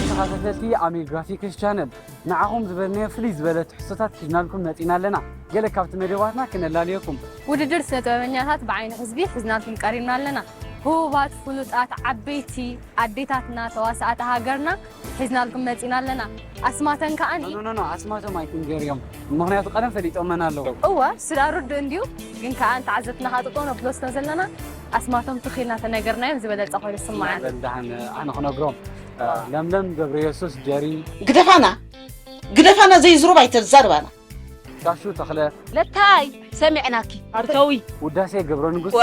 ተኸታተልቲ ኣሚር ግራፊክስ ቻነል፣ ንዓኹም ዝበልናዮ ፍልይ ዝበለ ትሕዝቶታት ሒዝናልኩም መጺና ኣለና። ገለ ካብቲ መደባትና ክነላልየኩም። ውድድር ስነ ጥበበኛታት ብዓይኒ ህዝቢ ሒዝናልኩም ቀሪብና ኣለና። ህቡባት፣ ፍሉጣት፣ ዓበይቲ ኣዴታትና፣ ተዋሳእቲ ሃገርና ሒዝናልኩም መጺና ኣለና። ኣስማተን ከኣ ኖ፣ ኖ፣ ኖ፣ ኣስማቶም ኣይትንገርዮም። ምኽንያቱ ቀደም ፈሊጦመን ኣለዉ። እወ፣ ስዳ ርዱእ እንድዩ፣ ግን ከኣ ንተዓዘብትና ከኣ ጥጥው ነብሎ ስለ ዘለና፣ ኣስማቶም ትኽ ኢልና ተነገርናዮም ዝበለጸ ኮይኑ ይስምዓኒ። በል ደሓን፣ ኣነ ክነግሮም። ለምለም ገብረየሱስ ጀሪ። ግደፋና፣ ግደፋና፣ ዘይዝሩብ ኣይተዛርባና። ሻሹ ተኽለ። ለታይ ሰሚዕናኪ። ኣርካዊ። ውዳሴ ገብረ ንጉስ። ዋ።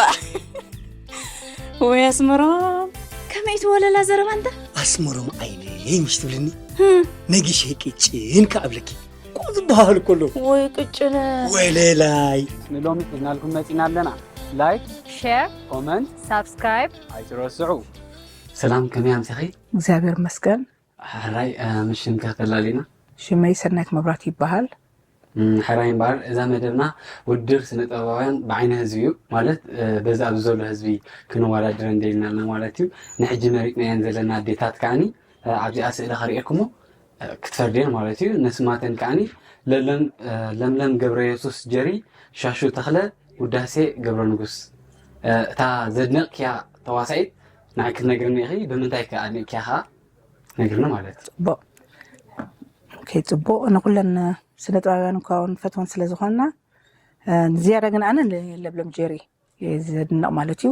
ወይ ኣስመሮም፣ ከመይ ትወለላ ዘረባ እንተ? ኣስመሮም ዓይነይ ምሽ ትብልኒ። ህም። ነጊሸ ቅጭን ከኣብለኪ። ቁ ዝበሃል ከሎ። ወይ ቅጭነ። ወለላይ። ንሎሚ ሒዝናልኩም መጺና ኣለና። ላይክ፣ ሼር፣ ኮመንት፣ ሳብስክራይብ ኣይትረስዑ። ሰላም፣ ከመይ ኣምሲኺ? እግዚኣብሔር ይመስገን። ሕራይ፣ እ፣ ምስ ሽምኪ ከተላልይና? ሽመይ ሰናይት መብራህቱ ይበሃል። እም፣ ሕራይ እምበኣር፣ እዛ መደብና ውድድር ስነ ጥበባውያን ብዓይኒ ህዝቢ እዩ። ማለት፣ እ፣ በዚ ኣብዚ ዘሎ ህዝቢ ክነወዳድረን ደሊና ኣለና ማለት እዩ። ንሕጂ መሪጽናየን ዘለና ኣዴታት ከዓኒ፣ እ፣ ኣብዚኣ ስእሊ ከርእየኩሞ፣ እ፣ ክትፈርድየን ማለት እዩ። ንስማተን ከዓኒ ለለም-፣ እ፣ ለምለም ገብረ የሱስ ጀሪ፣ ሻሹ ተኽለ፣ ውዳሴ ገብረ ንጉስ። እ፣ እታ ዘድነቕክያ ተዋሳኢት ንዓይ ክትነግርኒ ኢኺ። ብምንታይ ከ ኣድኒቕክያ ከኣ? ነግርና ማለት እዩ። ጽቡቕ። ኦኬ፣ ጽቡቕ። ንኹለን ስነ ጥበባውያን እኳ ንፈትወን ስለ ዝኾንና፣ እ፣ ዝያዳ ግን ኣነ ንለምለም ጀሪ እየ ዘድንቕ ማለት እዩ።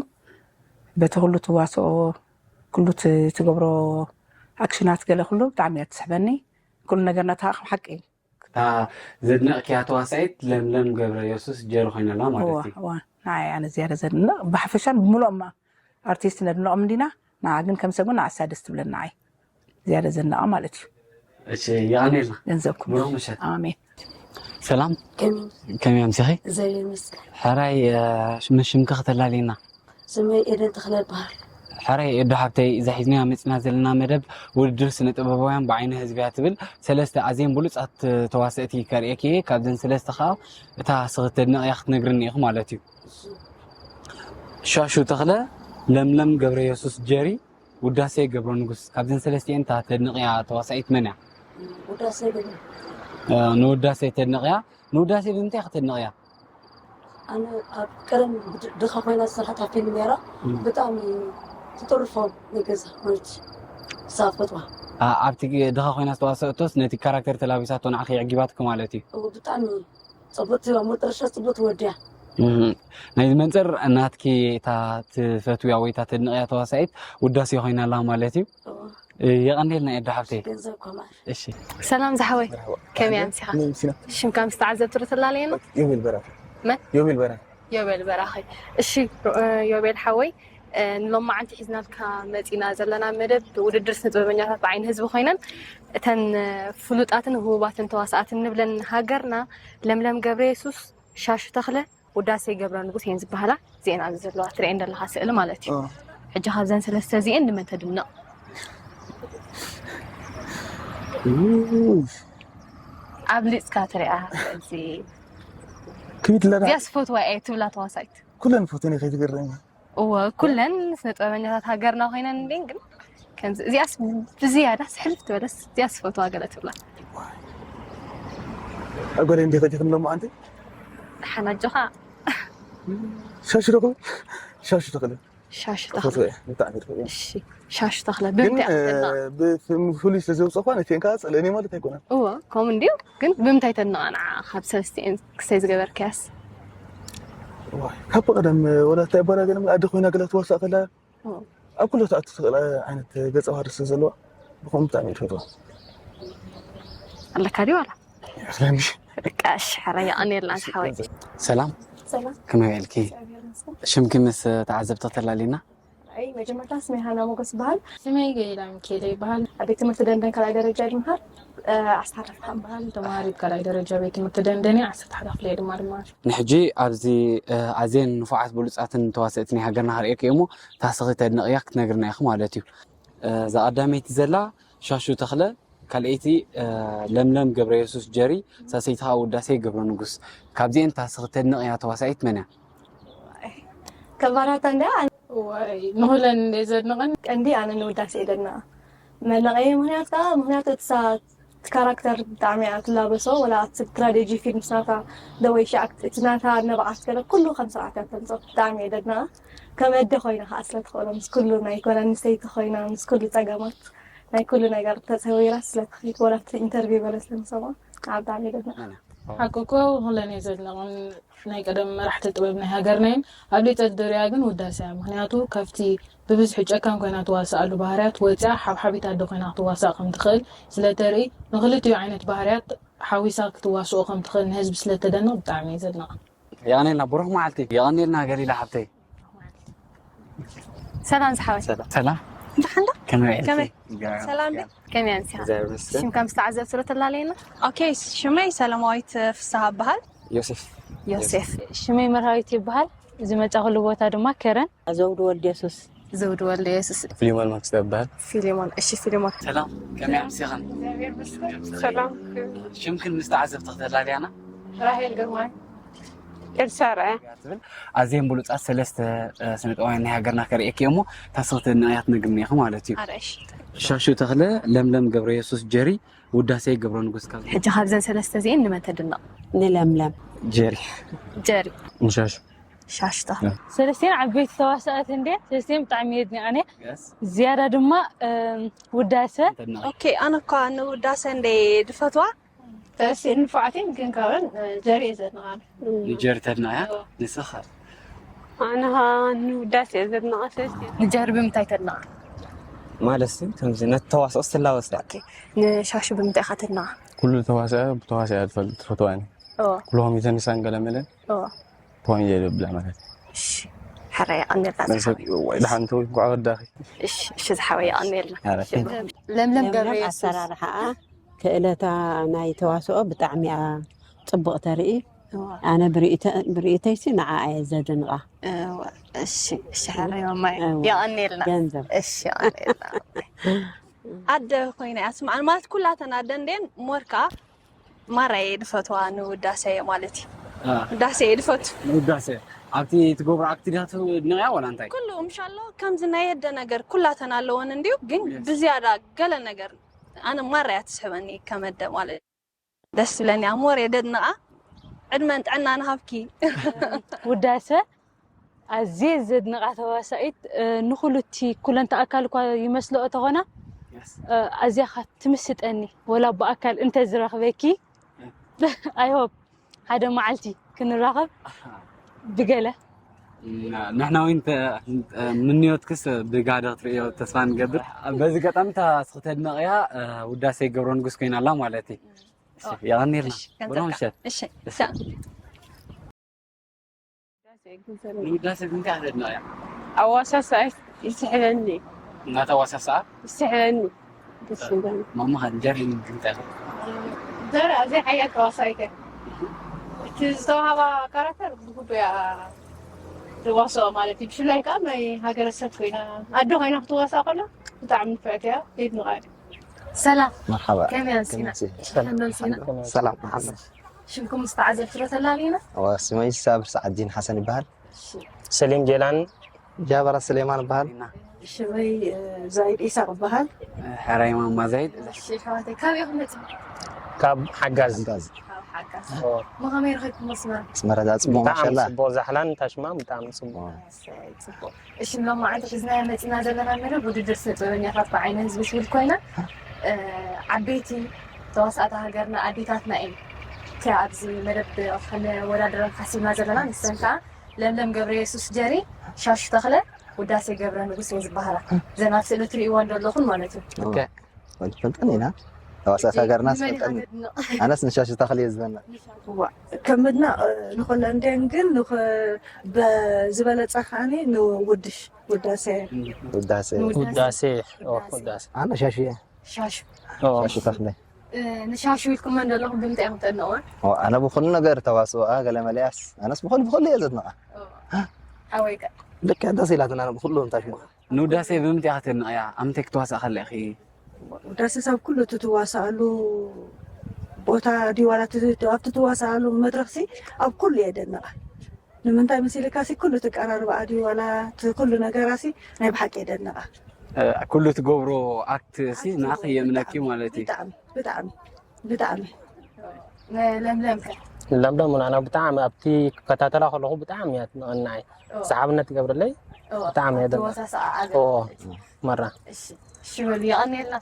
በቲ ኩሉ ትዋስኦ፣ ኩሉ ት-፣ ትገብሮ ኣክሽናት ገለ ኩሉ ብጣዕሚ እያ ትስሕበኒ። ኩሉ ነገር ናታ ከም ሓቂ እዩ። እታ ዘድነቕክያ ተዋሳኢት ለምለም ገብረ የሱስ ጀሪ ኮይና ኣላ ማለት እዋ፣ እዩ። እዋ። ንዓይ ኣነ ዝያዳ ዘድንቕ ብሓፈሻን ብምሉኦም ኣርቲስት ነድንቖም እንዲና፣ ንዓ ግን ከም ሰብ ግን ንዓሳ ደስ ትብለኒ ንዓይ። ዝያዳ ዘድንቓ ማለት እዩ። እሺ፣ የቐንየልና። ገንዘብኩም። ብሩኽ ምሸት። ኣሜን። ሰላም። ከመይ? ከመይ ኣምሲኺ? እግዚኣብሔር ይመስገን። ሕራይ፣ እ፣ ሽ-፣ ምስ ሽምኪ ከተላልይና? ስመይ ኤደን ተኽለ እበሃል። ሕራይ ኤዶ ሓብተይ፣ እዛ ሒዝናያ መጺና ዘለና መደብ ውድድር ስነ ጥበባውያን ብዓይኒ ህዝቢ እያ ትብል። ሰለስተ ኣዝየን ብሉጻት ተዋሰእቲ ከርእየኪ እየ። ካብዘን ሰለስተ ከኣ እታ ንስኺ ተድንቕያ ክትነግርኒ ኢኺ ማለት እዩ። ሻሹ ተኽለ፣ ለምለም ገብረየሱስ ጀሪ፣ ውዳሴ ገብረ ንጉስ። ካብዘን ሰለስቲኤን እታ ተድንቕያ ተዋሳኢት መን እያ? ውዳሴ ገብረ። እ፣ ንውዳሴ ተድንቕያ። ንውዳሴ ብምንታይ ኢኺ ተድንቕያ? ኣነ ኣብ ቀደም ድ-፣ ድኻ ኮይና ዝሰርሐታ ፊልም ነይራ። እም። ብጣዕሚ ትጥርፎ ናይ ገዛ ማለት እሳ ፈትዋ። ኣ-፣ ኣብቲ ድኻ ኮይና ዝተዋሰእቶስ ነቲ ካራክተር ተላቢሳቶ ንዓኺ የዕጊባትኪ ማለት እዩ? እው፣ ብጣዕሚ ጽቡቅ ትህባ፣ መጨረሻ ጽቡቅ ትወድያ። እም፣ ናይዚ መንጽር ናትኪ እታ ትፈትውያ ወይ እታ ተድንቕያ ተዋሳኢት ውዳሴ ኮይና ኣላ ማለት እዩ። እዎ። እ፣ የቐንየልና ኤዶ ሓብተይ። ገንዘብ ኮማር። እሺ። ሰላም ዝሓወይ። መርሓባ። ከመይ ኣምሲኻ? ከመይ ኣምሲና? ሽምካ ምስ ተዓዘብቲ ዶ ተላለየና? ዮቤል በራኺ። መን? ዮቤል በራኺ። ዮቤል በራኺ። እሺ፣ ሮ-፣ እ፣ ዮቤል ሓወይ፣ እ፣ ንሎማዓንቲ ሒዝናልካ መጺና ዘለና መደብ ውድድር ስነ ጥበበኛታት ብዓይኒ ህዝቢ ኮይነን እተን፣ እ፣ ፍሉጣትን ህቡባትን ተዋሳእትን ንብለን ሃገርና ለምለም ገብረየሱስ፣ ሻሹ ተኽለ፣ ውዳሴ ገብረ ንጉስ እየን ዝበሃላ። እዚኤን ኣብዚ ዘለዋ ትርእየን ዘለኻ ስእሊ ማለት እዩ። ኦ። ሕጂ ካብዘን ሰለስተ እዚኤን ንመን ተድንቕ? ኡፍ። ኣብሊጽካ ትሪኣ እዚ። ክቢት ለና። እዚኣ ዝፈትዋ እየ ትብላ ተዋሳኢት። ኩለን ፈትወን እየ ከይትገርም። እወ፣ ኩለን ስነ ጥበበኛታት ሃገርና ኮይነን እንዴን ግን ከምዚ እዚኣስ ብዝያዳ ስሕልፍ ትበለስ እዚኣስ ዝፈትዋ ገለ ትብላ። ኣጎለ እንዴ ከጅኽን ሎማ ኣንቲ? ደሓን ኣጆኻ። ሻሹ ተኽለ? ሻሹ ተኽለ። ሻሹ ተኽለ። ፈትወ እየ፣ ብጣዕሚ ፈትወ እየ። እሺ፣ ሻሹ ተኽለ ግን፣ ብምንታይ እያ እ፣ ትድነቕ? ብፍሉይ ስለ ዘውፅእኳ ነቲአን ከዓ ፀልአን እየ ማለት ኣይኮነን። እወ፣ ከምኡ እንድዩ። ግን ብምንታይ ተድንቓ ንዓ ካብ ሰለስቲኤን ክስተይ ዝገበርክያስ? ዋይ፣ ካብ ቀደም ወላ እንታይ ይባላ ገለ ኣደ ኮይና ገለ ትዋሳእ ከላ እወ። ኣብ ኩሉ ትኣቱ ትኽእል ዓይነት ገጸ ባህሪ ስለ ዘለዋ ብኸምኡ ብጣዕሚ እየ ዝፈትዋ። ኣለካ ድዩ ዋላ? ይመስለኒ። በቃ እሺ፣ ሕራይ የቐንየልና ዝሓወይ። ሰላም። ሰላም። ከመይ ውዒልኪ? እግዚኣብሔር ይመስገን። ሽምኪ ምስ ተዓዘብቲ ተላሊና? ኣይ፣ መጀመርታ ስመይ ሃና ሞገስ ይበሃል። ስመይ ገይላ ሚካኤለ ይበሃል። ኣብ ቤት ትምህርቲ ደንደን ካልኣይ ደረጃ ይምሃር። እ፣ ዓሰርተ ሓደ ክፍሊ። በሃል ተማሃሪ ካልኣይ ደረጃ ቤት ትምህርቲ ደንደን እየ፣ ዓሰርተ ሓደ ክፍሊ እየ ድማ ድማ። ንሕጂ ኣብዚ፣ እ፣ ኣዝየን ንፉዓት ብሉጻትን ተዋሰእቲ ናይ ሃገርና ከርእየኪ እየ እሞ፣ እታ ስኺ ተድንቕያ ክትነግርና ኢኺ ማለት እዩ። እ፣ እዛ ቀዳመይቲ ዘላ ሻሹ ተኽለ፣ ካልኣይቲ፣ እ፣ ለምለም ገብረየሱስ ጀሪ፣ ሳልሰይቲ ኸኣ ውዳሴ ገብረ ንጉስ። ካብዚኤን እታ ስኺ ተድንቕያ ተዋሳኢት መን እያ? ከባራታ እንዳ ኣነ እዋይ፣ ንኹለን እንደ ዘድንቐን። ቀንዲ ኣነ ንውዳሴ እየ ዘድንቓ። መለቐየ ምኽንያት ከዓ ምኽንያቱ እቲ ሳ- እቲ ካራክተር ብጣዕሚ እያ ትላበሶ። ወላ እቲ ስትራቴጂ ፊልም ስናታ ደወይሻ እቲ ናታ ነብዓት ገለ ኩሉ ከም ስርዓት እያ ተምፅኦ። ብጣዕሚ እየ ደድና ከም ኣደ ኮይና ከዓ ስለ ትኽእሎ ምስ ኩሉ ናይ ጓል ኣንስተይቲ ኮይና ምስ ኩሉ ፀገማት ናይ ኩሉ ነገር ተፀዊራ ስለ ትኽእል ወላ እቲ ኢንተርቪው ገለ ስለ ንሰማ ብጣዕሚ እየ ደድና። ሓቂ እኮ ኩለን እየ ዘድንቐን ናይ ቀደም መራሕቲ ጥበብ ናይ ሃገርና እየን ኣብሊፀ ዝደርያ ግን ውዳሰ እያ ምክንያቱ ካብቲ ብብዝሒ ጨካን ኮይና ትዋስኣሉ ባህርያት ወፅያ ሓብሓቢት ኣደ ኮይና ክትዋሳእ ከም ትኽእል ስለ ተርኢ ንክልቲኡ ዓይነት ባህርያት ሓዊሳ ክትዋስኦ ከም ትኽእል ንህዝቢ ስለ ተደንቕ ብጣዕሚ እየ ዘድንቓ። የቐኔልና ብሩኽ መዓልቲ። የቐኔልና ገሊላ ሓብተይ። ሰላም ዝሓወይ ሰላም ደሓን ዶ ከመይ ከመይ ኢልኪ? ሰላም ዶ ከመይ ኣንሲኻ እግዚኣብሔር ይመስገን። ሽምካ ምስ ተዓዘብቲ ዶ ተላለየና ኦኬ ሽመይ ሰላማዊት ፍስሃ እበሃል። ዮሴፍ ዮሴፍ ሽመይ መርሃዊት ይበሃል ዝመፃኹሉ ቦታ ድማ ከረን ዘውዱ ወልድ የሱስ ዘውዱ ወልደ የሱስ ፊሊሞን መንግስቱ ይበሃል። ፊሊሞን እሺ ፊሊሞን ሰላም ከመይ ኣምሲኽን? ሰላም ሽምክን ምስ ተዓዘብቲ ክተላልያና ራሄል ግርማይ ኤልሳ ርኣያ ትብል ኣዝየን ብሉፃት ሰለስተ ስነጥበባውያን ናይ ሃገርና ከርእየኪ እሞ ታስኽቲ ንእያት ነግኒ ኢኹ ማለት እዩ። ኣርኣሽ ሻሹ ተኽለ፣ ለምለም ገብረ የሱስ፣ ጀሪ ውዳሴ ገብረ ንጉስ ካብ ሕጂ ካብዘን ሰለስተ እዚአን ንመን ተድንቕ ንለምለም ጀሪ ጀሪ ንሻሹ ሻሽታ ሰለስቲን ዓበይቲ ተዋሳእቲ እንደ ሰለስቲን ብጣዕሚ የድንቀን እየ ዝያዳ ድማ እም፣ ውዳሰ ተድንቕ ኦኬ ኣነ እኳ ንውዳሰ እንደ ድፈትዋ ተስእን ንፉዓትን ግን ካብን ጀሪ እየ ዘድንቓ። ንጀሪ ተድንቕያ ንስኻ ኣነ ንውዳስ እየ ዘድንቓ ሰለስቲን ንጀሪ ብምንታይ ተድንቓ ማለት ከምዚ ነቲ ተዋስኦ ስትላወስ ዳ ንሻሹ ብምንታይ ኢኻ ተድንቓ ኩሉ ተዋሳኢ ብተዋሳኢ ትፈልጥ ትፈትዋ እየ ኦ ኩሉ ከሚተኒሳን ገለመለን ኦ ፖን እየ ብላ ማለት እሺ ሕራይ ኣቐኒልና መልሰ ድሓንቲ እንኳዕ ወዳኺ እሺ እሺ ዝሓወይ ኣቐኒልና ኧረ ለምለም ገብረ ለምለም የሱስ ኣሰራርሓኣ ክእለታ ናይ ተዋስኦ ብጣዕሚ እያ ፅቡቕ ተርኢ ኣነ ብርእይተ- ብርእይተይሲ ንዓኣ እየ ዘድንቓ እሺ እሺ ሕራይ ማማይ እዋ። የቐኒልና ገንዘብ እሺ የቐኒልና ኣደ ኮይና እያ ስምዓን ማለት ኩላተን ኣደ እንዴን ሞርካ ማራየ ድፈትዋ ንውዳሰ ማለት እዩ ውዳሰ እየ ድፈቱ ንውዳሴ ኣብቲ ትገብሮ ኣክት ዲኻ ትድንቕያ ዋላ እንታይ? ኩሉ ምሻሎ ከምዚ ናይ ኣደ ነገር ኩላተን ኣለወን እንድዩ ግን ብዝያዳ ገለ ነገር ኣነ ማራ እያ ትስሕበኒ ከመደ ማለት እዩ ደስ ትብለኒ እያ ሞር እየ ደድንቓ ዕድመን ጥዕናን ሃብኪ ውዳሰ ኣዝየ ዘድንቓ ተዋሳኢት እ፣ ንኹሉ እቲ ኩለንተ ኣካል እኳ ይመስልኦ ተኾና እ፣ ኣዝያ ኻ ትምስጠኒ ወላ ብኣካል እንተ ዝረኽበኪ ኣይሆፕ ሓደ መዓልቲ ክንራኸብ ብገለ ንሕና እውን ምንዮትክስ ብጋደ ክትርእዮ ተስፋ ንገብር። በዚ ኣጋጣሚ እታ ስኽተድነቕያ ውዳሴ ገብረ ንጉስ ኮይና ኣላ ማለት እዩ። የቐኒልና። ብሩኽ ምሸት። እሺ ንውዳሴ ብምንታይ ክትድነቕያ? ኣዋሳሳይ ይስሕበኒ እናተዋሳስኣ ይስሕበኒ ደስ ይብለኒ ማማ ጀሪ እንታይ ዘር ኣዘይ ሓያል ተዋሳኢት እያ እቲ ዝተዋሃባ ካራክተር ብግቡእ እያ ትዋስኦ ማለት እዩ ብፍላይ ከዓ ናይ ሃገረሰብ ኮይና ኣደ ኮይና ክትዋሳእ ከላ ብጣዕሚ ንፍዕቲ እያ የድንቓ እየ ሰላም መርሓባ ከመይ ኣምሲና ከመይ ኣምሲኺ? ከመይ ኣምሲና ሰላም መሓመድ ሽምኩም ምስ ተዓዘብቲ ዶ ተላልዩና እዋ ስመይ ሳብር ሰዓዲን ሓሰን ይበሃል ሰሊም ጌላን ጃበራ ስሌማን ይበሃል ሽመይ ዛይድ ኢሳቅ ይበሃል ሕራይ ማማ ዛይድ እሺ ኣሕዋተይ ካበይ ኢኹም መፂኹም ካብ ሓጋዝ ጋዝ ካብ ሓጋዝ ሞ ከመይ ረኺብኩሞ ኣስመራ ኣስመራ እዛ ፅቡቕ ብጣዕሚ ማሻላ ፅቡቕ ዛሕላን ታሽማ ብጣዕሚ ፅቡቕ ኣሰይ፣ ፅቡቕ እሺ ሎማዓንቲ ሒዝናዮ መፂና ዘለና መደብ ውድድር ስነ ጥበበኛታት ብዓይኒ ህዝቢ ትብል ኮይና እ፣ ዓበይቲ ተዋሳእቲ ሃገርና ኣዴታትና እየን እቲ ኣብዚ መደብ ከነወዳድረን ሓሲብና ዘለና ንሰን ከዓ ለምለም ገብረ የሱስ ጀሪ ሻሹ ተኽለ ውዳሴ ገብረ ንጉስ እየን ዝበሃላ እዘን ኣብ ስእሊ ትርእይወን ዘለኹን ማለት እዩ ትፈልጠን ኢና ተዋሳእቲ ሃገርና ንመን ኢኻ ትፈልጠን ተድንቕ? ኣነስ ንሻሹ ተኽሊ እየ ዝዘንቕ እዋ፣ ከም ምድናቕ ንኾለን ደን ግን ንኸ- በዝበለፀ ከዓኒ ንውድሽ ውዳሴ ውዳሴ ውዳሴ ኦ፣ ውዳሴ ኣነ ሻሹ እየ ሻሹ ኦ፣ ሻሹ ተኽለ እ፣ ንሻሹ ኢልኩመን ዘለኹም ብምንታይ ኢኹም ተድንቕወን ኦ፣ ኣነ ብኩሉ ነገር ተዋስኦኣ ገለ መለያስ ኣነስ ብኩሉ ብኩሉ እየ ዘድንቓ ሓወይ ከ ልክዕ ደስ ኢላትና ኣነ ብኩሉ እንታይ ሽሙ ንውዳሴ ብምንታይ ኢኻ ተድንቕያ? ኣብ ምንታይ ክትዋሳእ ከለኺ? ውዳሴ ሰብ ኩሉ እቲ ትዋሳኣሉ ቦታ ድዩ ዋላ እቲ- ኣብቲ ትዋሳኣሉ መድረኽሲ ኣብ ኩሉ እየ ደንቓ ንምንታይ መሲልካሲ ኩሉ እቲ ቀራርባኣ ድዩ ዋላ እቲ ኩሉ ነገራሲ ናይ ብሓቂ እየ ደንቓ ኩሉ ትገብሮ ኣክት ሲ ንኣኺ የምነኪ ማለት እዩ። ብጣዕሚ ብጣዕሚ ብጣዕሚ ለምለምከ ለምለም ንዓና ብጣዕሚ ኣብቲ ክከታተላ ከለኹ ብጣዕሚ እያ ትንቐናይ ሰሓብነት ትገብረለይ ብጣዕሚ እያ ደላ ተወሳሰኣ ኦ መራ እሺ በሉ የቐንየልና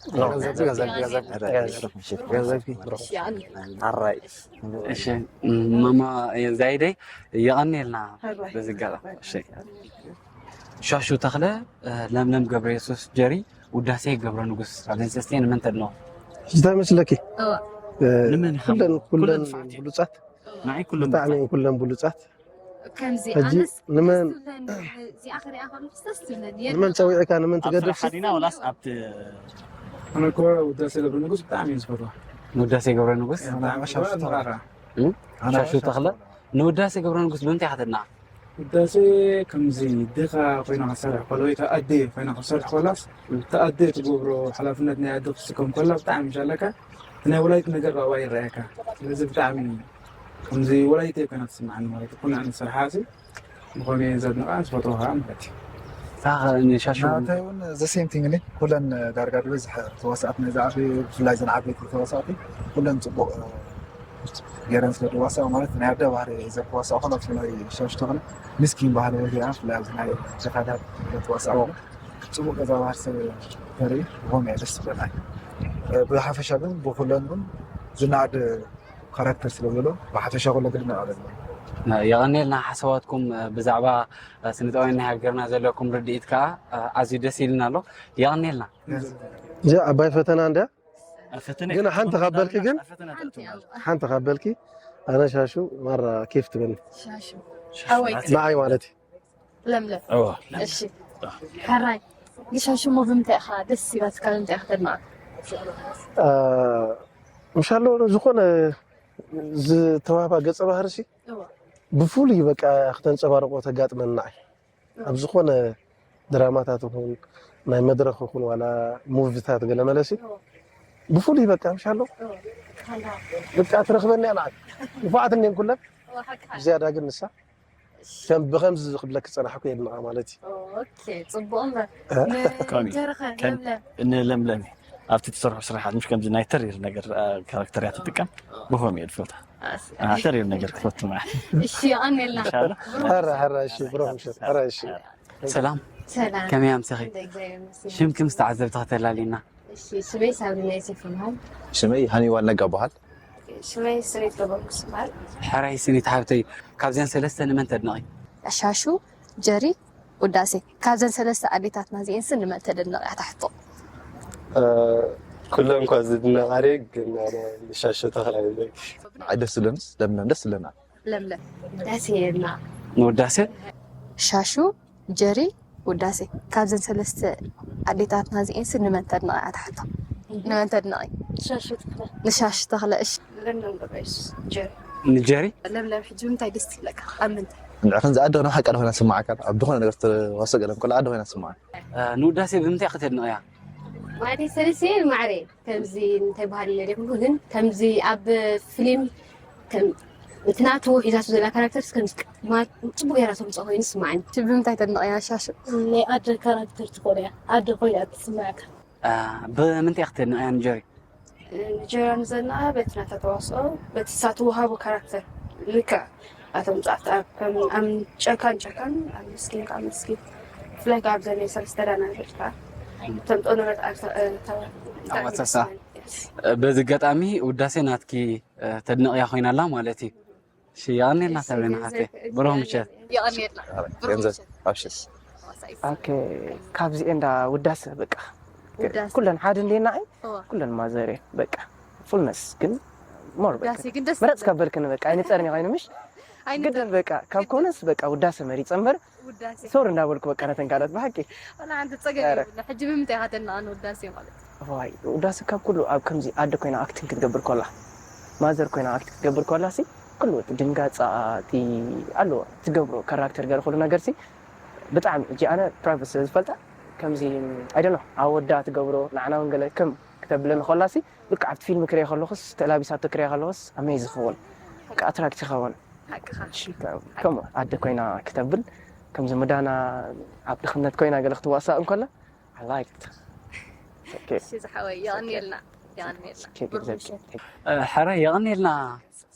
ገንዘብኪ እሺ የቐንየልና ኣራይ እሺ ማማ ዛይደይ የቐንየልና በዚ ኣጋጣሚ እሺ ሻሹ ተኽለ ለምለም ገብረየሱስ ጀሪ ውዳሴ ገብረ ንጉስ ካብዘን ሰለስቲኤን መን ተድንቖ እንታይ መስለኪ ንመን ኩለን ኩለን ሰዓት ብሉጻት ንዓይ ኩለን ብጣዕሚ ኩለን ብሉጻት ከምዚ ሕጂ ኣነስ ንመን እዚኣ ክሪኣ ከለኩ ደስ ትብለኒ ንመን ጸዊዕካ ንመን ኣብ ትገድፍ ስራሕ ዲና ወላስ ኣብቲ ኣነ እኮ ውዳሴ ገብረ ንጉስ ብጣዕሚ እየ ዝፈትዋ ንውዳሴ ገብረ ንጉስ ብጣዕሚ እየ ዝፈትዋ። ሻሹ ተኽለ ንውዳሴ ገብረ ንጉስ ብምንታይ ኢኻ ተድንቓ ውዳሴ ከምዚ ድኻ ኮይና ክትሰርሕ ከሎ ወይ ከዓ ኣደ ኮይና ክትሰርሕ ከላስ እቲ ኣደ ትገብሮ ሓላፍነት ናይ ኣደ ክትስከም ከላ ብጣዕሚ ይሻለካ እቲ ናይ ወላዲት ነገር ኣብኣ ይረኣየካ ስለዚ ብጣዕሚ ከምዚ ወላዲተይ ኮይና ትስምዓኒ ማለት እዩ ኩሉ ዓይነት ስርሓ ሲ ብኸመይ እየ ዘድንቓ ዝፈትዋ ከዓ ማለት እዩ ንሻሹ ናተይ እውን ዘሴም ቲንግ ኒ ኩለን ዳርጋ ዝበዝሐ ተዋሳእቲ ነዚ ዓቢ ብፍላይ ዘን ዓበይቲ ተዋሳእቲ ኩለን ፅቡቅ ገይረን ስለ ዝዋሳእ ማለት ናይ ኣደ ባህሪ ዘክዋሳእ ኮነ ብፍላይ ሻሽ ተኾነ ምስኪን ባህሪ ወዲኣ ብፍላይ ኣብዚ ናይ ሸኻታት ተዋሳእ ኮነ ፅቡቅ ገዛ ባህሪ ሰብ ተርኢ ብኾም እያ ደስ ትብለና ብሓፈሻ ግን ብኩለን ግን ዝናኣድ ካራክተር ስለ ዘሎ ብሓፈሻ ኩለ ግን ናኣደ የቐንየልና ሓሳባትኩም ብዛዕባ ስነጥበባውያን ናይ ሃገርና ዘለኩም ርድኢት ከዓ ኣዝዩ ደስ ኢልና ኣሎ የቐንየልና እዚኣ ዓባይ ፈተና እንድያ ፈተነ ግን ሓንቲ ካብ በልኪ ግን ሓንቲ ካብ በልኪ ኣነ ሻሹ ማራ ኬፍ ትበኒ ሻሹ ሓወይ ንዓይ ማለት እዩ ለምለም እሺ ሕራይ ንሻሹ ሞ ብምንታይ ኢኻ ደስ ይባትካ ብምንታይ ኢኻ ተድንቓ ምሻሎ ዝኾነ ዝተዋህባ ገፀ ባህሪ ሲ ብፍሉይ በቃ ክተንፀባርቆ ተጋጥመኒ ንዓይ ኣብ ዝኾነ ድራማታት ይኹን ናይ መድረኽ ይኹን ዋላ ሙቪታት ገለ መለሲ ብፍሉይ በቃ ምሻሎ በቃ ትረኽበኒ እያ ንዓይ ንፉዓት እኔን ኩለን ዝያዳ ግን ንሳ ከም ብኸምዚ ክብለክ ዝፀናሕኩ የድንቓ ማለት እዩ ኦኬ ፅቡቕ እምበር ከሚ- ንጀረኸ ከም- ለምለም ንለምለሚ ኣብቲ ትሰርሑ ስራሓት ምሽ ከምዚ ናይ ተሪር ነገር ካራክተር እያ ትጥቀም ብኾም እየ ዝፈታ ተሪር ነገር ክፈቱ ማለት እሺ የቐንየልና ኢንሻላ ሕራ ሕራ እሺ ብሮ ምሸት ሕራ እሺ ሰላም ሰላም ከመይ ኣምሰኺ እንደ እግዚኣብሔር ይመስገን። ሽምኪ ምስ ተዓዘብቲ ከተላሊና እሺ ስመይ ሳብሪና ዮሴፍ ይበሃል ሽመይ ሃኒዋል ነጋ በሃል ሽመይ ስሬት ገበርኩስ ይበሃል ሕራይ ስኒት ሓብተይ ካብዘን ሰለስተ ንመን ተድንቒ ሻሹ ጀሪ ውዳሴ ካብዘን ሰለስተ ኣዴታትና እዚኤን ስ ንመን ተደንቕ እያ ትሕቶ ኩለን እኳ ዝድነቓ ግን ሻሸ ተኽላ ይብለኪ ንዓይ ደስ ዝብለንስ ለምለም ደስ ዝብለና ለምለም ደስ ይልና ንውዳሴ ሻሹ ጀሪ ውዳሴ ካብዘን ሰለስተ ኣዴታትና እዚኤን ስ ንመን ተድንቕ እያ ትሕቶ ንመን ተድንቒ ንሻሹ ተኽለ እሺ ንጀሪ ለምለም ሕጂ ምንታይ ደስ ትብለካ ኣብ ምንታይ ንዕኽን ዝኣደ ኮይና ሓቃ ኮይና ስማዓካ ኣብ ዝኾነ ነገር ተዋሰ ገለን ከሎ ኣደ ኮይና ስማዓ ንውዳሴ ብምንታይ ከተድንቕያ ማለት ሰለስተ ማዕረ ከምዚ እንታይ ባህል ኢለ ደይኮንኩ ግን ከምዚ ኣብ ፊልም ከም እቲ ናቱ ሒዛቱ ዘላ ካራክተርስ ከም ጽቡቅ ገይራ ተምጽኦ ኮይኑ ይስማዓኒ። እቲ ብምንታይ ተድንቕያ ሻሹ? ናይ ኣደ ካራክተር ትኾን እያ ኣደ ኮይና ትስምዓካ። ብምንታይ ክትድንቕያ ንጀሪ? ንጀራ ንዘናኣ በቲ ናታ ተዋስኦ በቲ ሳትወሃቦ ካራክተር ልክዕ ኣቶም ጻፍቲ ኣብ ከም ኣም ጨካን ጨካን ኣብ ምስኪን ካብ ምስኪን ብፍላይ ካብ ዘን ሰለስተ ዳና ንብል ከዓ ተምጦ ንረት ኣዋሳሳ በዚ ኣጋጣሚ ውዳሴ ናትኪ ተድንቕያ ኮይና ኣላ ማለት እዩ። እሺ የቐንየልና ሳብሪና ሓፍተይ ብሩኽ ምሸት። የቐንየልና ብሩኽ ምሸት። ኣብሽር ኦኬ ካብዚኤ እንዳ ውዳሰ በቃ ኩለን ሓደ እንዴና ኣይ ኩለን ማዘር በቃ ፉልነስ ግን ሞር በቃ ውዳሴ ግን ደስ ምረጽ ካብ በልክን በቃ ኣይንጸርን ኮይኑ ምሽ ግድን በቃ ካብ ኮነስ በቃ ውዳሰ መሪጸ እምበር ሶር እንዳበልኩ በቃ ነተን ካልኦት ብሓቂ ወላ ሓንቲ ጸገም የብልና ሕጂ ብምንታይ ኢኻ ተናኣ ንውዳሴ ማለት ዋይ ውዳሰ ካብ ኩሉ ኣብ ከምዚ ኣደ ኮይና ኣክቲንግ ክትገብር ኮላ ማዘር ኮይና ኣክቲንግ ክትገብር ኮላ ሲ ኩሉ እቲ ድንጋጻ እቲ ኣለዎ ትገብሮ ካራክተር ገለ ኩሉ ነገር ሲ ብጣዕሚ ሕጂ ኣነ ፕራይቨት ስለ ዝፈልጣ ከምዚ ኣይደኖ ኣብ ወዳ ትገብሮ ንዓና እውን ገለ ከም ክተብለኒ ኮላ ሲ ብቃ ኣብቲ ፊልም ክሪኦ ከለኹስ ተላቢሳቶ ክሪኦ ከለኹስ ኣሜዝ ይኸውን ኣትራክት ይኸውን ከምኡ ኣደ ኮይና ክተብል ከምዚ ምዳና ኣብ ድኽነት ኮይና ገለ ክትዋሳእ እንኮላ I liked. Okay. እሺ ዝሓወይ የቐንየልና፣ የቐንየልና። Keep it. Thank you. ሕራይ የቐንየልና።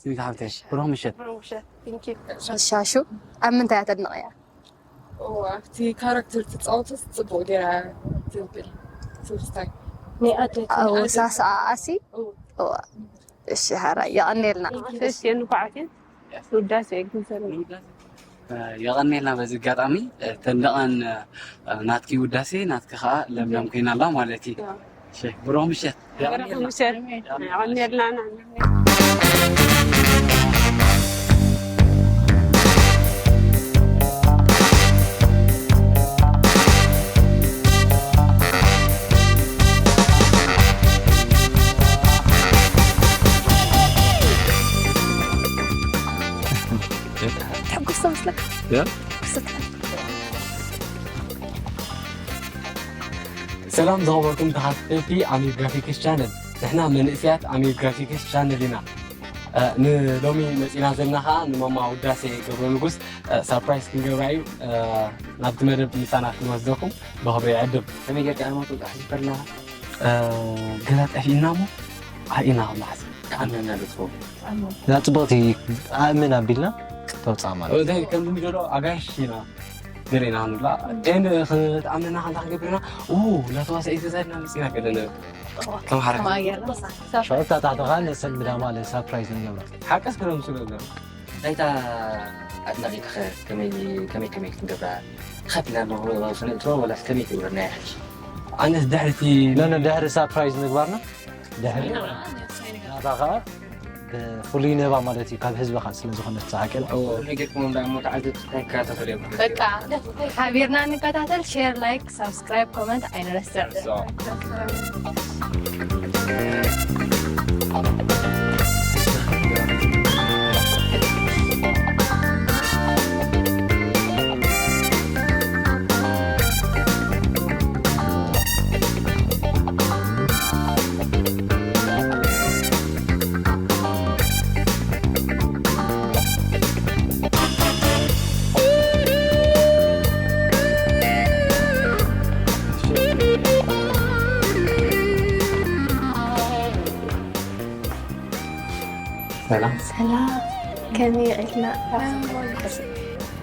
ስኒት ሓብተይ ብሩኽ ምሸት። ሻሹ ኣብ ምንታይ እያ ተድንቐያ? ኣብቲ ካራክተር ትፃወተስ ፅቡቅ ገይራ ትብል ትውስታይ። ኣወሳስኣኣሲ እሺ፣ ሕራይ የቐንየልና። እሺ፣ እንኳዓት ውዳሴ ግን ሰለ የቐንየልና። በዚ ኣጋጣሚ ተንደቐን ናትኪ ውዳሴ፣ ናትኪ ከዓ ለምለም ኮይና ኣላ ማለት እዩ። እሺ፣ ብሩኽ ምሸት። ብሩኽ ምሸት። የቐንየልና። ትሕጉስ መስለካ? ያ? ሰላም ዝኸበርኩም ተኸታተልቲ ኣሚር ግራፊክስ ቻነል። ንሕና መንእሰያት ኣሚር ግራፊክስ ቻነል ኢና። እ፣ ንሎሚ መፂና ዘለና ከዓ ንማማ ውዳሴ ገብረ ንጉስ፣ እ፣ ሳርፕራይዝ ክንገብራ እዩ። እ፣ ናብቲ መደብ ምሳና ክንወስደኩም ብኽብሪ ይዕድም። ከመይ ጌርካ ኣማቶ ጣሕ ዝበላ? እ፣ ገዛ ጠፊእና እሞ ዓኢና ክላሕስ። ክኣምነና ዶ ትኸውን? እዛ ጽብቕቲ ኣእምን ኣቢልና ተውፅኣ ማለት እዩ። እንታይ ከም ዝምደሎ ኣጋይሽ ኢና ንርኢና ንብላ። ኤን ክትኣምነና ከንታ ክንገብርና፣ ኡ፣ ናተዋሳኢ ገዛድና መፂና ገለ ንብል። ከም ሓረ። ሽዑ እታ ታሕቲ ኸዓ ነሰንብዳ ማለት ሳርፕራይዝ ንገብራ። ሓቀስ ክረምሱ ገዛ። ናይታ ኣድናቒትኸ ከመይ፣ ከመይ፣ ከመይ ክንገብራ? ኸፊልና ንኽንእትሮ ወላስ ከመይ ትገብረና እያ ሕጂ? ኣነስ ድሕርቲ ነነ ድሕሪ ሳርፕራይዝ ምግባርና ድሕሪ ናታ ኸዓ ብፍሉይ ነባ ማለት እዩ ካብ ህዝቢ ኸዓ ስለ ዝኾነት ዝሓቀል። እዎ፣ ከመይ ጌርኩም እንዳ እሞ ተዓዘብቲ እንታይ ክከታተሉ እዮም? በቃ ሓቢርና ንከታተል። ሼር፣ ላይክ፣ ሳብስክራይብ፣ ኮመንት ኣይንረስዕ። ሰላም። ሰላም፣ ከመይ ውዒልና?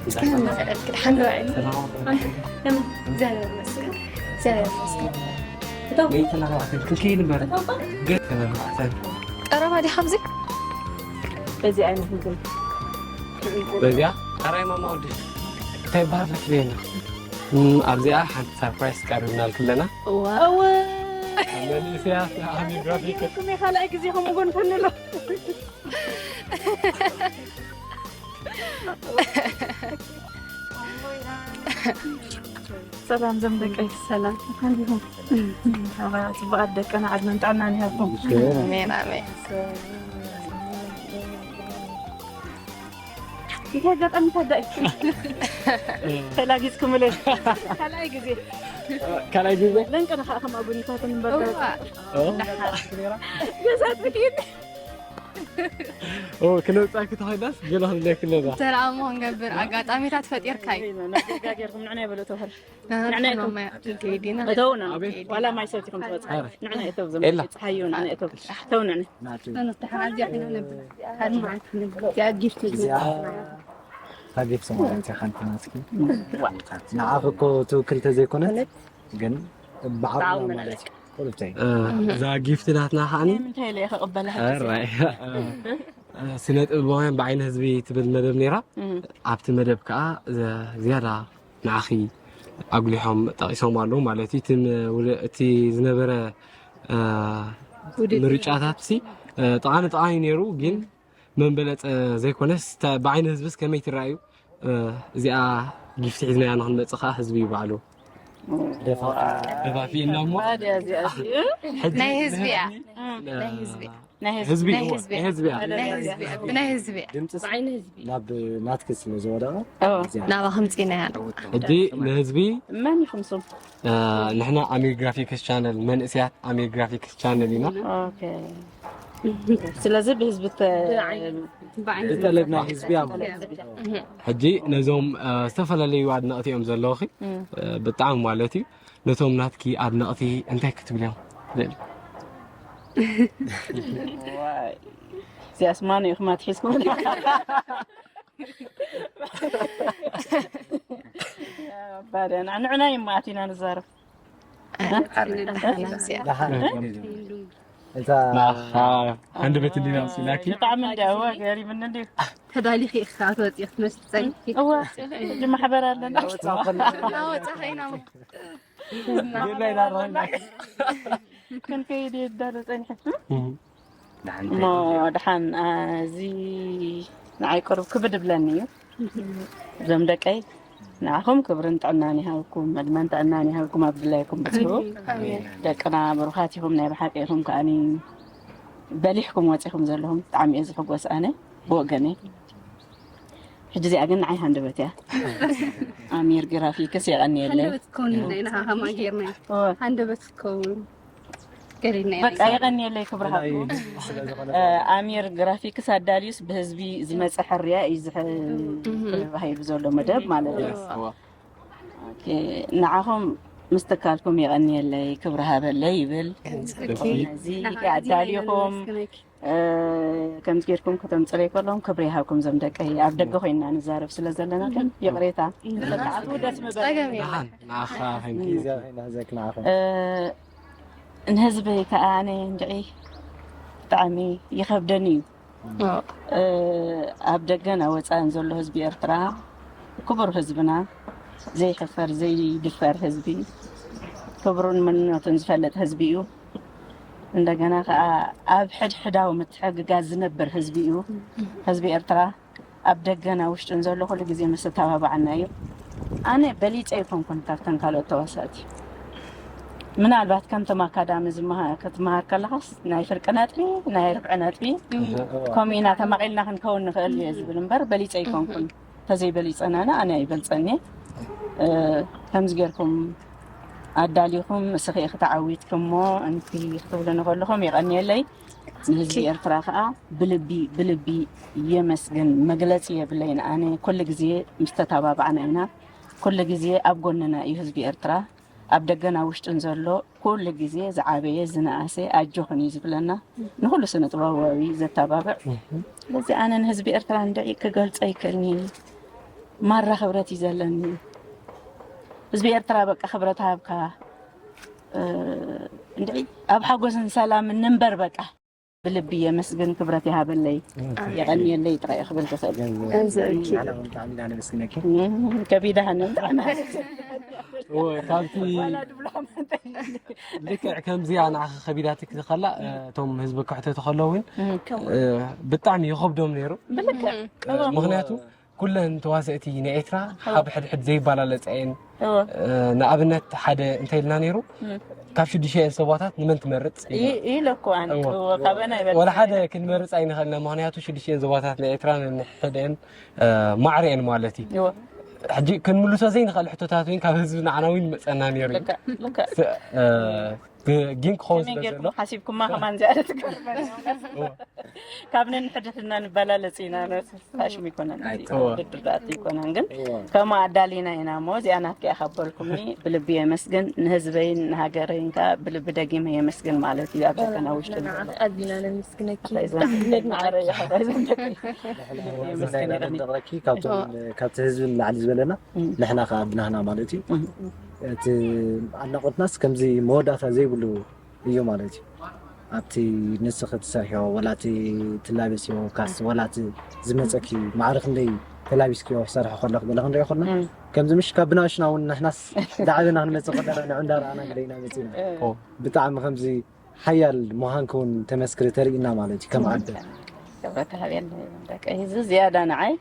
እስኪ መመሰለልክ፣ ድሓን ዶ ውዒል? ሰላም። ከመይ? እግዚኣብሔር ይመስገን። እግዚኣብሔር ይመስገን። እቶም ለይተናራእተን ክንከይ ንበር። እቶም ግን ተናራእተን። ቀረባ ዲኻ ኣብዚ? በዚ ዓይነት ምግቢ። በዚኣ? ኣራይ ማማ ወዲ። እንታይ ይበሃል መኪና? እም፣ ኣብዚኣ ሓንቲ ሳርፕራይዝ ቀሪብናልኪ ኣለና። ዋው። መንእሰያት ኣሚር ግራፊክ። ኩም ካልኣይ ግዜ ከምኡ ጎንፈንሎ። ሰላም ዘም ደቀይ። ሰላም። ጽቡቃት ደቀና ዕድመን ጥዕናን ይሃብኩም። ኣሜን፣ ኣሜን። ይሄ አጋጣሚ ታዳይ ተላጊዝኩምለይ ካልኣይ ግዜ ካልኣይ ግዜ ለንቀ ንኻ ከም ኣጉኒታትን እምበር እዋ። ገዛት ብኪን ኦ፣ ክነውጻኪ ተኸይዳስ ገለ ክንለኪ ነዛ። ተራእሞ ክንገብር ኣጋጣሚታት ፈጢርካ እዩ። ነጋጌርኩም ንዕና ይበሎ ተኸል ንዕና ንሕና ይቶም ማይ ከይዲና እተውና ኣቤት። ዋላ ማይ ሰቲኹም ትወጽ ኣረ። ንዕና ይተው ኤላ። ዘም ፀሓዩ ንዕና ይተው ተው ንዕና ንተሓራዚያ ኢና ነብላ። ሓደ መዓልቲ ነብላ። እዚኣ ጊፍት እዩ። እዚኣ ታጌፍ ሰማያት እያ ሓንቲ ናትኪ። ንዓኺ እኮ ትውክል ተዘይኮነት ግን ብዓቕማ ማለት እዩ። ኩሉ ብታይ። እ፣ እዛ ጊፍት ናትና ከዓኒ ምንታይ ኢለ ከቕበላ ኣራይ ስነ ጥበባውያን ብዓይኒ ህዝቢ ትብል መደብ ነይራ። ኣብቲ መደብ ከዓ ዘ- ዝያዳ ንዓኺ ኣጉሊሖም ጠቒሶም ኣለዉ ማለት እዩ። እቲ ን- ውድ- እቲ ዝነበረ እ፣ ምርጫታት ሲ እ፣ ጠቓሚ ጠቓሚ ነይሩ፣ ግን መን በለፀ ዘይኮነስ ተ- ብዓይኒ ህዝብስ ከመይ ትረኣዩ? እ፣ እዚኣ ጊፍቲ ሒዝናያ ንክንመፅእ ከዓ ህዝቢ እዩ ባዕሉ ደፋፊእና እሞ ሕጂ ናይ ህዝቢ እያ። እ፣ ናይ ህዝቢ እያ። ናይ ህዝቢ ህዝቢ ናይ እዩ። ህዝቢ እያ። ናይ ህዝቢ እያ። ናይ ህዝቢ እያ። ብናይ ህዝቢ እያ። ድምፅስ ብዓይኒ ህዝቢ ናብ ናትኪ ስለ ዝወደቐ ኦ። እዚኣ ናባኹም ፅኢና እያ። ሕጂ ንህዝቢ መን ኢኹም ስም እ፣ ንሕና ኣሚር ግራፊክስ ቻነል መንእስያት ኣሚር ግራፊክስ ቻነል ኢና። ኦኬ ስለዚ ብህዝቢ ተ- ብጠለብ ናይ ህዝቢ እያ ማለት እዩ። ሕጂ ነዞም እ፣ ዝተፈላለዩ ኣድነቕቲ እዮም ዘለውኺ እ፣ ብጣዕሚ ማለት እዩ። ነቶም ናትኪ ኣድነቕቲ እንታይ ክትብልዮም? ዋይ፣ እዚኣስ ማን ኢኹም ኣትሒዝኩም? ባዳ ንዕና ይማእቲና ንዛረብ። ንዓና እዚኣ እታ ሃንደበት እንዲና ምስላኪ ብጣዕሚ እንዲያወ ገሪምኒ እንዲ ተዳሊኺ ኢኻ ክትወፂ ክትመስል ፀኒሕኪ እወ ሕጂ ማሕበር ኣለና ናወፃ ኮይና ክንከይድ የዳለ ፀኒሐ እሞ ደሓን እዚ ንዓይ ቅሩብ ክብድ ብለኒ እዩ እዞም ደቀይ ንዓኹም ክብርን ጥዕናን ይሃብኩም ዕድመን ጥዕናን ይሃብኩም ኣብ ድላይኩም ብፅሑ ደቅና ብሩኻት ኢኹም ናይ ብሓቂ ኢኹም ከዓኒ በሊሕኩም ወፂኹም ዘለኹም ብጣዕሚ እየ ዝሕጎስ ኣነ ብወገነይ ሕጂ እዚኣ ግን ንዓይ ሃንደበት እያ ኣሚር ግራፊክስ የቐንየለይ ሃንደበት ከውን ኢና ሃማ ጌርና ሃንደበት ከውን ገሊና ኢና በቃ የቐንየለይ ክብሪ ሃብኩም ኣሚር ግራፊክስ ኣዳልዩስ ብህዝቢ ዝመፀ ሕርያ እዩ ዝሕባሂሉ ዘሎ መደብ ማለት እዩ ንዓኹም ምስትካልኩም የቐንየለይ ክብሪ ሃበለይ ይብል እዚ ኣዳሊኹም ከምዚ ጌርኩም ከተምፅለይ ከለኹም ክብሪ ይሃብኩም ዞም ደቀይ ኣብ ደገ ኮይና ንዛረብ ስለ ዘለና ግን ይቕሬታ ተጣዕቱ ደስ ምበል ንዓኻ ግዜ ከይንሕዘክ ንዓኹም ንህዝበይ ከዓ ኣነ እንድዒ ብጣዕሚ ይኸብደኒ እዩ ኣብ ደገን ኣብ ወፃእን ዘሎ ህዝቢ ኤርትራ ክቡር ህዝብና ዘይሕፈር ዘይድፈር ህዝቢ ክብሩን መንነቱን ዝፈልጥ ህዝቢ እዩ እንደገና ከዓ ኣብ ሕድሕዳዊ ምትሕግጋዝ ዝነብር ህዝቢ እዩ ህዝቢ ኤርትራ ኣብ ደገን ኣብ ውሽጥን ዘሎ ኩሉ ግዜ ምስ ተባባዓና እዩ ኣነ በሊፀ ይኮንኩን ካብተን ካልኦት ተዋሳእቲ ምናልባት ከምቶም ኣካዳሚ ክትመሃር ከለኻስ ናይ ፍርቂ ነጥቢ ናይ ርብዒ ነጥቢ ከምኡ ኢና ተማቒልና ክንከውን ንኽእል እየ ዝብል እምበር በሊፀ ይኮንኩን ተዘይበሊፀናና ኣነ ይበልፀኒ ከምዚ ጌርኩም ኣዳሊኹም እስኺ ክትዓዊትክሞ እንቲ ክትብሉ ንከለኹም የቐንየለይ ንህዝቢ ኤርትራ ከዓ ብልቢ ብልቢ የመስግን መግለፂ የብለይን ኣነ ኩሉ ግዜ ምስ ተተባባዕና ኢና ኩሉ ግዜ ኣብ ጎንና እዩ ህዝቢ ኤርትራ ኣብ ደገን ኣብ ውሽጥን ዘሎ ኩሉ ግዜ ዝዓበየ ዝነኣሰ ኣጆኽን እዩ ዝብለና ንኩሉ ስነ ጥበባዊ ዘተባብዕ ስለዚ ኣነ ንህዝቢ ኤርትራ እንድዒ ክገልፆ ይክእልኒ ማራ ክብረት እዩ ዘለኒ ህዝቢ ኤርትራ በቃ ክብረት ሃብካ እንድዒ ኣብ ሓጎስን ሰላምን ንንበር በቃ ብልቢ የመስግን ክብረት ይሃበለይ የቐንየለይ ጥራይ ክብል ዝኽእል ብጣዕሚ ኢና ነመስግነኪ ከቢዳ ሃነ ካብቲ ልክዕ ከምዚኣ ንዓኸ ከቢዳትክ ከላ እቶም ህዝቢ ክሕተቱ ከለዉ እውን ብጣዕሚ ይኸብዶም ነይሩ ምክንያቱ ኩለን ተዋሰእቲ ናይ ኤርትራ ሓብ ሕድሕድ ዘይባላለፃ እየን ንኣብነት ሓደ እንታይ ኢልና ነይሩ ካብ ሽዱሽተ እየን ሰባታት ንመን ትመርፅ ኢለ እኮ ኣነ ካበና ወላ ሓደ ክንመርፅ ኣይንኽእልና ምክንያቱ ሽዱሽተ እየን ዞባታት ናይ ኤርትራ ነንሕደን ማዕረ እየን ማለት እዩ ሕጂ ክንምልሶ ዘይንኽእል ሕቶታት እውን ካብ ህዝቢ ንዓና እውን ይመፀና ነይሩ ግን ክኸውን ስለ ዘሎ ሓሲብኩማ ከማን ዝያደ ትገርመ ካብ ነንሕድሕድና ንበላለፅ ኢና ፋሽም ይኮነን ውድድር ዝኣቱ ይኮነን ግን ከምኡ ኣዳሊና ኢና እሞ እዚኣ ናትኪ እያ ካብ በልኩምኒ ብልቢ የመስግን ንህዝበይን ንሃገረይን ከዓ ብልቢ ደጊመ የመስግን ማለት እዩ ኣብ ደገና ውሽጢ ኣዚና ነመስግነኪ ካብቲ ህዝቢ ንላዕሊ ዝበለና ንሕና ከዓ ብናህና ማለት እዩ እቲ ኣድናቆትናስ ከምዚ መወዳእታ ዘይብሉ እዩ ማለት እዩ ኣብቲ ንስኺ ትሰርሕዮ ወላ እቲ ትላበስዮ ካስ ወላ እቲ ዝመፀኪ ማዕረ ክንደይ ተላቢስክዮ ክሰርሐ ከለኹ ገለ ክንሪኦ ከለና ከምዚ ምሽ ካብ ብናሽና እውን ንሕናስ ዳዕበና ክንመፅእ ከለና ንዑ እንዳረኣና ገለ ኢና መፂና ብጣዕሚ ከምዚ ሓያል ምዃንኪ እውን ተመስክሪ ተርእና ማለት እዩ ከም ዓዲ ክብረት ሃብየን ደቂ እዚ ዝያዳ ንዓይ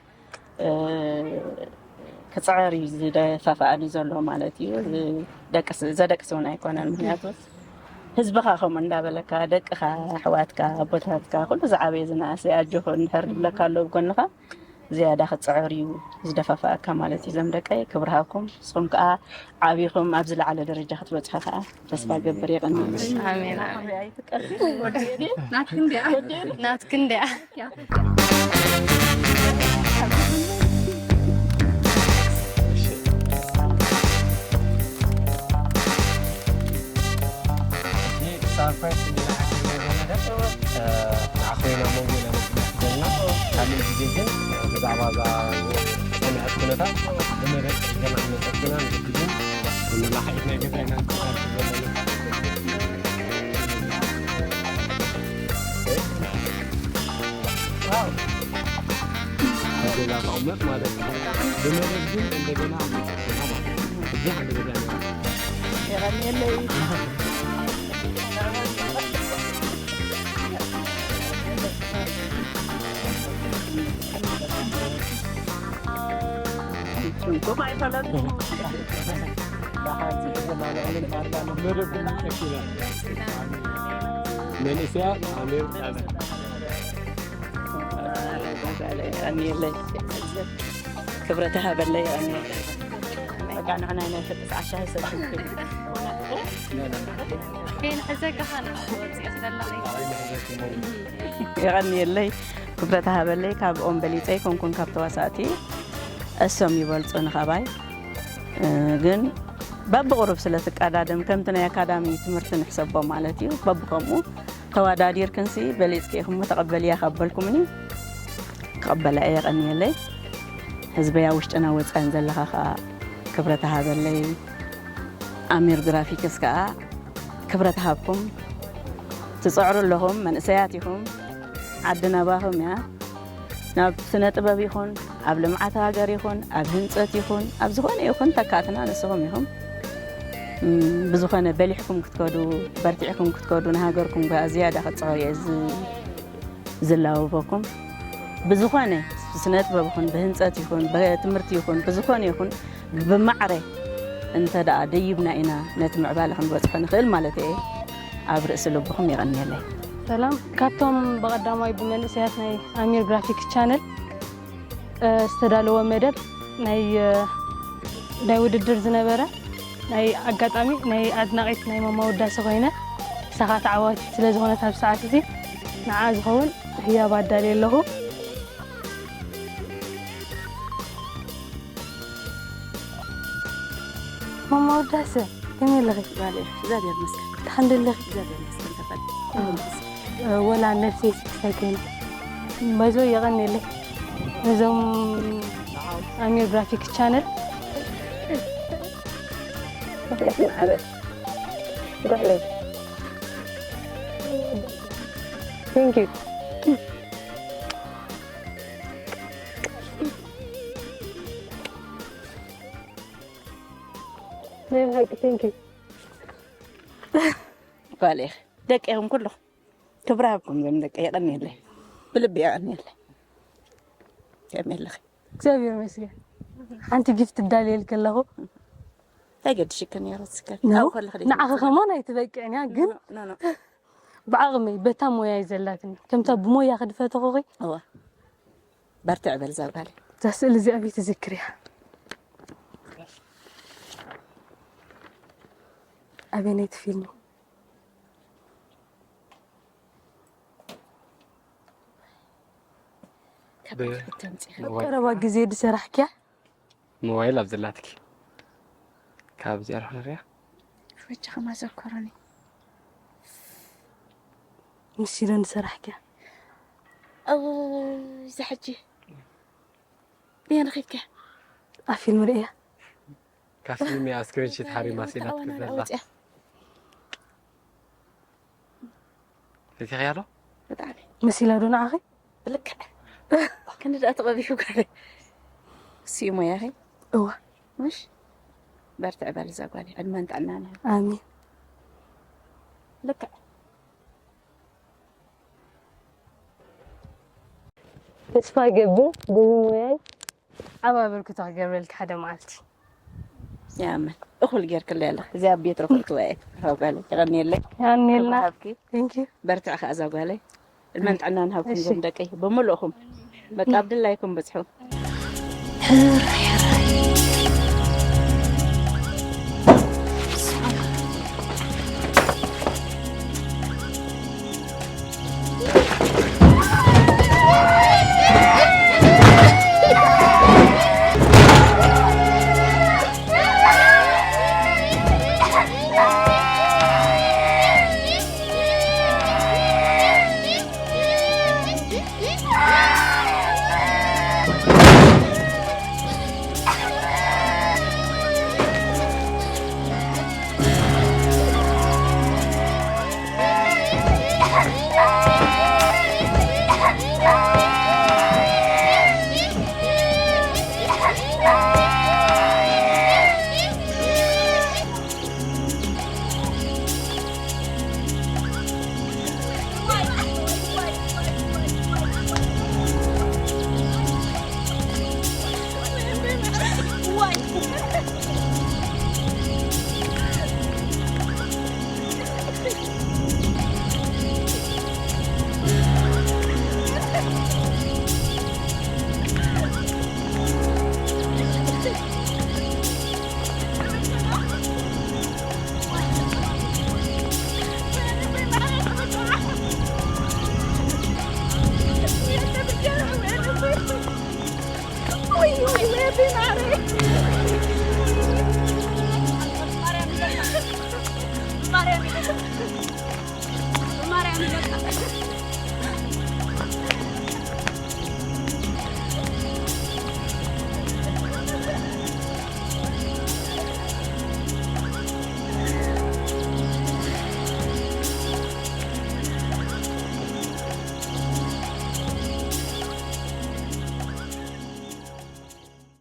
ክፅዕር እዩ ዝደፋፍኣኒ ዘሎ ማለት እዩ ዘደቅስ እውን ኣይኮነን ምክንያቱ ህዝብኻ ከምኡ እንዳበለካ ደቅኻ ኣሕዋትካ ኣቦታትካ ኩሉ ዝዓበየ ዝነኣሰ ኣጆኹ እንድሕር ዝብለካ ኣሎ ብጎንኻ ዝያዳ ክትፅዕር እዩ ዝደፋፍኣካ ማለት እዩ። እዞም ደቀይ ክብሪ ሃብኩም፣ ንስኹም ከዓ ዓብኹም ኣብ ዝለዓለ ደረጃ ክትበፅሑ ከዓ ተስፋ ገብር። የቐንየለይ። ኣሜን። ናትክን ዲያ። እዚ ሳርፕራይዝ እንድና ሓሲብና ዘለና ደስ ንዓኹም ኢና ሞንጎ ኢና መፂና ዘለና። ካልእ ግዜ ግን ብዛዕባ እዛ ዝፀንሐት ኩነታት ብመደብ ገና ንመፀኩም ኢና። ንሕጂ ግን ንመላኽዒት ናይ ገዛ ኢና ንቀሳቀስ ዘለና። ገዛ ተቐመጥ ማለት ነው። ብመደብ ግን እንደገና ንመፀኩም ኢና ማለት ነው። እዚ ሓደ ገዛ ነይሩ። የቐንየለይ። መንእሰያ ኣሜን። የቐንየለይ። ክብረት ሃበለይ። የቐንየለይ። በቃ ንሕና ናይ ፍቅስ ዓሻ ይሰብስብ። ከይንሕዘካ ኸነ ወፂኦ ስለለኺ። የቐንየለይ። ክብረት ሃበለይ። ካብኦም በሊፀ ኣይኮንኩን ካብ ተዋሳእቲ፣ እሶም ይበልፁ ንኻባይ። እ፣ ግን በብቕሩብ ስለ ትቀዳደም ከምቲ ናይ ኣካዳሚ ትምህርቲ ንሕሰቦ ማለት እዩ። በብኸምኡ ተወዳዲርክንሲ በሊፅኪ ኢኹሞ ተቐበልያ ካብ በልኩምኒ ክቐበላ እየ። የቐንየለይ። ህዝበይ ኣብ ውሽጥና ወፃን ዘለኻ ከዓ ክብረት ሃበለይ። ኣሚር ግራፊክስ ከዓ ክብረት ሃብኩም። ትፅዕሩ ኣለኹም፣ መንእሰያት ኢኹም። ዓዲ ናባኹም እያ። ናብ ስነ ጥበብ ይኹን፣ ኣብ ልምዓት ሃገር ይኹን፣ ኣብ ህንፀት ይኹን፣ ኣብ ዝኾነ ይኹን ተካእትና ንስኹም ኢኹም። እም፣ ብዝኾነ በሊሕኩም ክትከዱ፣ በርቲዕኩም ክትከዱ ንሃገርኩም ከዓ ዝያዳ ክትፅዕሩ እየ ዝ-፣ ዝላበበኩም። ብዝኾነ ስነ ጥበብ ይኹን፣ ብህንፀት ይኹን፣ ብትምህርቲ ይኹን፣ ብዝኾነ ይኹን ብማዕረ እንተ ደኣ ደይብና ኢና ነቲ ምዕባለ ክንበፅሖ ንኽእል ማለት እየ። ኣብ ርእሲ ልብኹም የቐንየለይ። ሰላም። ካብቶም ብቐዳማይ ብመንእሰያት ናይ ኣሚር ግራፊክስ ቻነል እ፣ ዝተዳለወ መደብ ናይ እ፣ ናይ ውድድር ዝነበረ ናይ ኣጋጣሚ ናይ ኣድናቒት ናይ ማማ ውዳሴ ኮይነ፣ ንሳ ከዓ ተዓዋቲት ስለ ዝኾነት ኣብዚ ሰዓት እዚ ንዓ ዝኸውን ህያብ ኣዳልየ ኣለኹ። ማማ ውዳሰ ከመይ ኣለኺ? ጓለይ እግዚኣብሔር ይመስገን። ደሓን ዶ ኣለኺ? እግዚኣብሔር ይመስገን። ተፈል ወላ ነፍሰይ ስክስታይ ኮይና ባይዞ የቐንየለይ ነዞም ኣሚር ግራፊክ ቻነል። ጓለይ Thank you. ናይ ብሓቂ thank you። ጓል ኢኺ። ደቂ ኢኹም ኩልኹም። ክብሪ ሃብኩም ዞም ደቂ። የቐንየለይ። ብልቢ የቐንየለይ። ከመይ ኣለኺ? እግዚኣብሔር ይመስገን። ሓንቲ ጊፍት እዳልየልኪ ኣለኹ። ኣይገድሽኪ ነይሩ እስከ። ነው። ካብኡ ከለኺ ደይ ንዓኺ ትመስሊ። ከማን ኣይትበቅዕን እያ፣ ግን ኖ፣ ኖ፣ ኖ። ብዓቕመይ በታ ሞያ እዩ ዘላትኒ። ከምታ ብሞያ ክድፈተኹኺ። እዋ። በርትዕ በል እዛ ጓለይ። እዛ ስእሊ እዚኣ ኣበይ ትዝክርያ? ኣበየነይቲ ፊልም? ካብ ብ- ቤት ተምፂኻ። ሞባይል ቀረባ ግዜ ድሰራሕክያ? ሞባይል ኣብ ዘላትኪ። ካብ እዚኣ ርሕርያ? ወጃ ከማ ዘኮረኒ። ምስ ኢለን ዝሰራሕክያ? ኣብ እዛ ሕጂ ብየን ኸይድክያ? ኣብ ፊልም ርእያ። ካብ ፊልም እያ ስክሪንሽት ሓሪማ ሲላ ኣዋና ትከዘላ። ወፅያ። ፈቲኽያ ዶ? ብጣዕሚ። መሲላ ዶ ንዓኺ? ብልክዕ። ክንዲ ደኣ ተቐቢሑ ጋር። እሱ እዩ ሞያኺ? እዋ። ምሽ? በርትዕ በል እዛ ጓል። ዕድመን ጥዕናን ይሃብ። ኣሜን። ልክዕ። ተስፋ ይገብር በዚ ሞያይ ዓቢ ኣበርክቶ ክገብረልኪ ሓደ መዓልቲ። ያመን እኹል ጌርክለይ ኣለኺ። እዚኣ ኣብ ቤት ረኽብክዋ እየ። ካብ ጓለይ የቐንየለይ። የቐንየልና። ክብሪ ሃብኪ። Thank you። በርትዕ ከኣ እዛ ጓለይ። ዕድመን ጥዕናን ሃብኩም እሺ። ዞም ደቀይ ብምልእኹም። በቃ ኣብ ድላይኩም ብጽሑ።